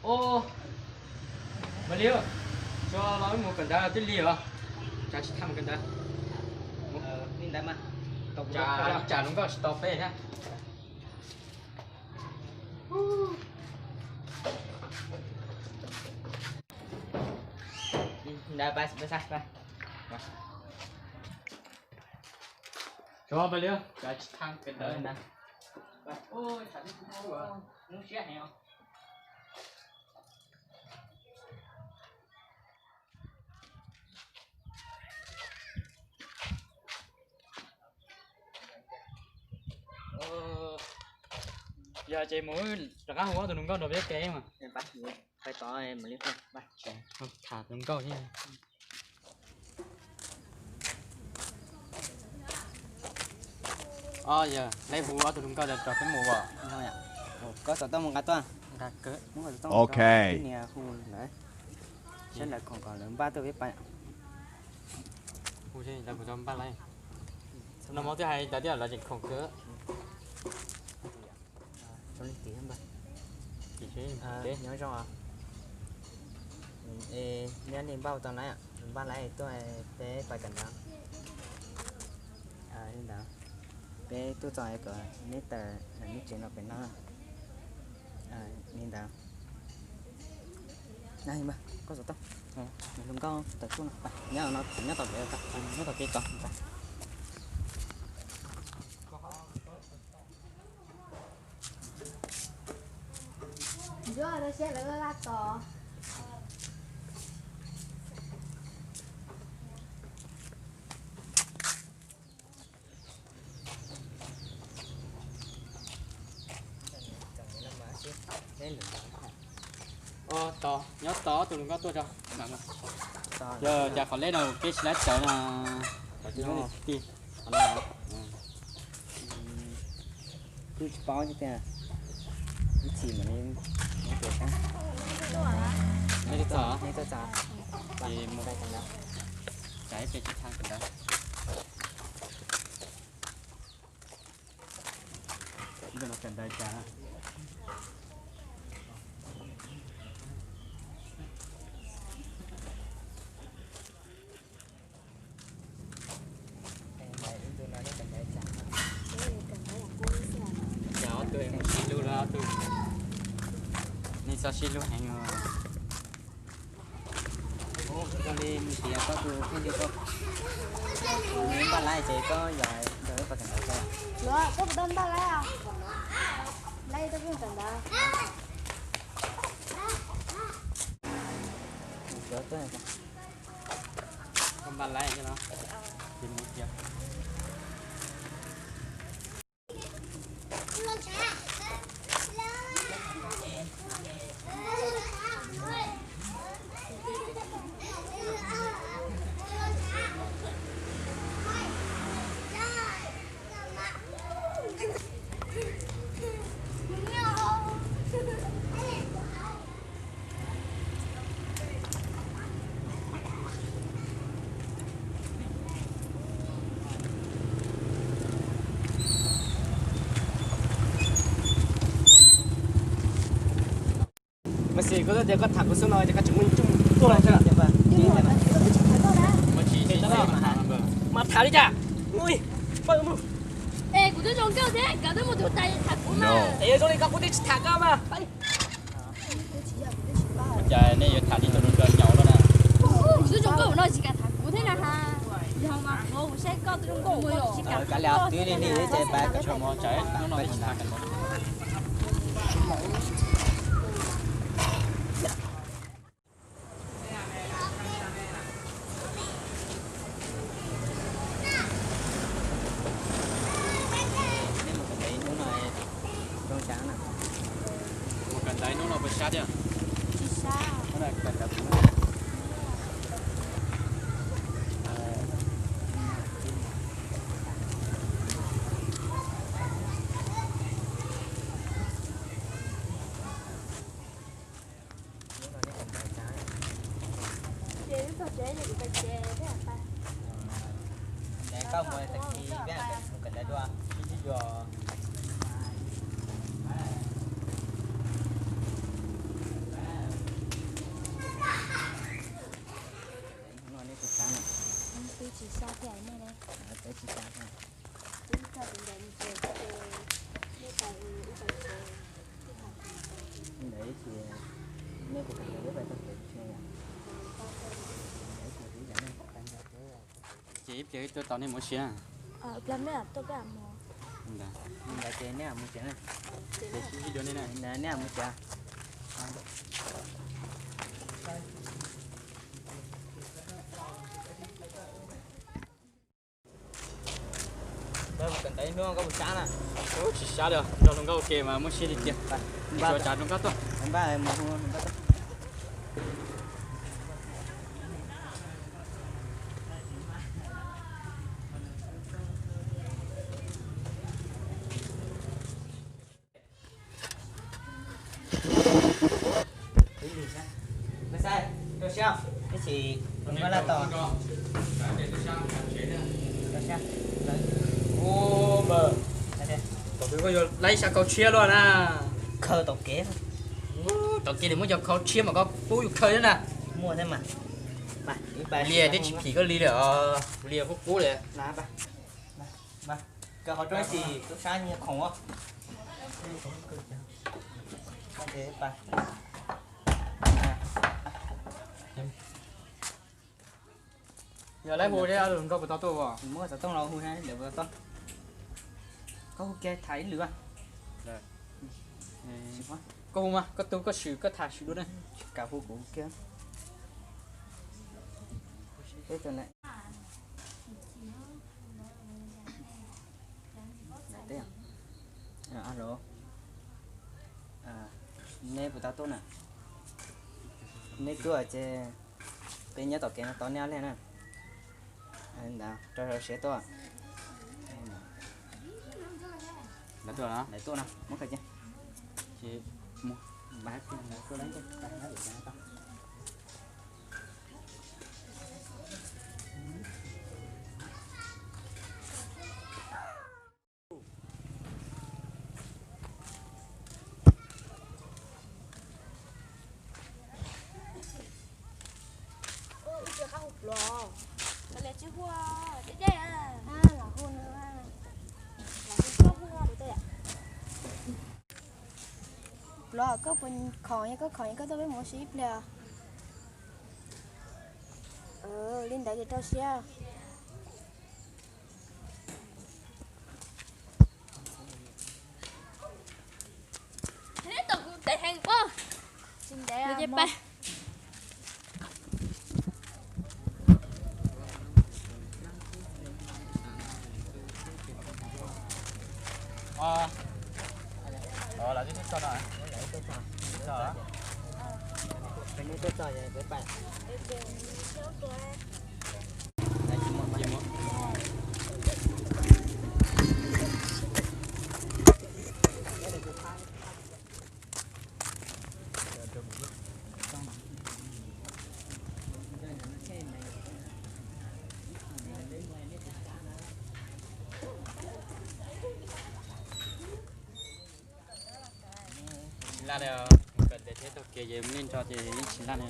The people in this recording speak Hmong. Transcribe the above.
Ua, Mas Liab, tso los wb mus kawm ntawv twb lig os, tsam tsis tau mus kawm ntawv. Li ntawd mas, tsam hluas nkauj tsis tau peb thiab. Ntawd, tso Mas Liab, tsam tsis tau kawm ntawv. Hnub siab heev os. Yog ces mus rov qab hu ob tug hluas nkauj nrog peb ke mas. Tham hluas nkauj thiab. Yog lawv hu ob tug hluas nkauj rau peb mus os. Koj xav tau mus nqa tuaj. Ok. Nias hu lawv, saib lawv khoom kom lawv npaj tuaj peb pais. Hu lawv kuv tau npaj lawm. No mov twb hais ntawd tias lawv tseem khoom kawg. Nyob zoo, neb li npaj tau lawm, npaj lawm tuaj peb pais kawm ntawv. Li ntawd, peb tuaj txog kom neb tawm neb tsev no pem no. Li ntawd, koj xav tau, hluas nkauj tawm tuaj no, nyob no, nyob tom kev, nyob tom kev tod. Tos, nyob tos ob tug hluas nkauj tuaj tso. Yog cas qhov leb no kev tsis laib tawv no. Ti, kuj tsis paub tiag tiag. Ib chim mam li, nej tuaj txog, nej tuaj txog, ces mus, cas ib pliag tsis txhaj kawm ntawv. Ib no kawm ntawv cas. Cas ob tug mus sib hlub los ob tug, nej txhob sib hlub heev os. Ua li tias koj tus phooj ywg, npaj lawm ces koj yog nrog wb pais kawm ntawv. Koj puas tau npaj lawm? Lawm, koj puas kawm ntawv? Koj npaj lawm no, ces mus kiag. Mas xij, koj twb tias koj tham kuv xwb no ces koj tsis muaj ib tug tuaj los. Mas tham li cas? Es kuv twb zoo nkauj thiab, koj twb muaj tus tham kuv mas. Es yog zoo li ko kuv twb tsis tham koj mas. Cas nej yuav tham li tus nraug nyaum no na? Kuv twb zoo nkauj no tsis kam tham kuv thiab na ha. Yog mas kuv saib koj twb zoo nkauj tsis kam. Kav liam, twb li li ces pab koj. Mus kawm ntawv hnub no puas sab thiab? Tsis sab. Koj mus tag kis peb mus kawm ntawv dua, sib ntsib dua. Twb tsis xav tias nej ne. Twb tsis xav tias. Twb tso tus ntawd mus tsev, tus ntawd ib tsis, nej puas kam ib pliag wb tuaj tos nej mus ua si na? Ib pliag wb tuaj tos nej mus ua si na. Ntawd ces nej mus tsev na. Ces sib ntsib dua nej na. Ntawd nej mus tsev. Kawm ntawv ib hnub koj puas sab na? Ub, tsis sab li, nrog hluas nkauj ua ke mas muaj siab li tiag. Mus tsav hluas nkauj tuaj. Ib sim, ib sim, mus laj tos. Tom twg koj yuav laib xya khau tshiab luaj na? Khaws tom kev. Tom kev li muab cov khau tshiab mas koj pub yus khaws thiab na. Muaj thiab mas. Lias twb tsis phim koj li lawm os, lias qub qub li. Kawm qhov rooj ib sim, tub sab nyiag khoom os. Yog lawv hu thiab, hluas nkauj puas tau tuaj os? Muab xov tooj los hu thiab, lawv puas tau tuaj? Koj hu kiag tham ib lwm. Koj hu mas, koj tu koj swm, koj tham swm dua na. Kam hu kuv kiag. Alo, neb puas tau tuaj na? Neb tuaj ces peb nyob tom kev no tos neb ob leeg na. Ntawd rau siab tuaj. Lawv tuaj no, muab khaws cia. Pluav, koj puas khoom, yog koj khoom koj tuaj peb mus ua si ib pliag. Li ntawd ces rau siab. Tsis laj li, kawm ntawv thiab taug kev ces muaj neej nrog ces yeej tsis laj li.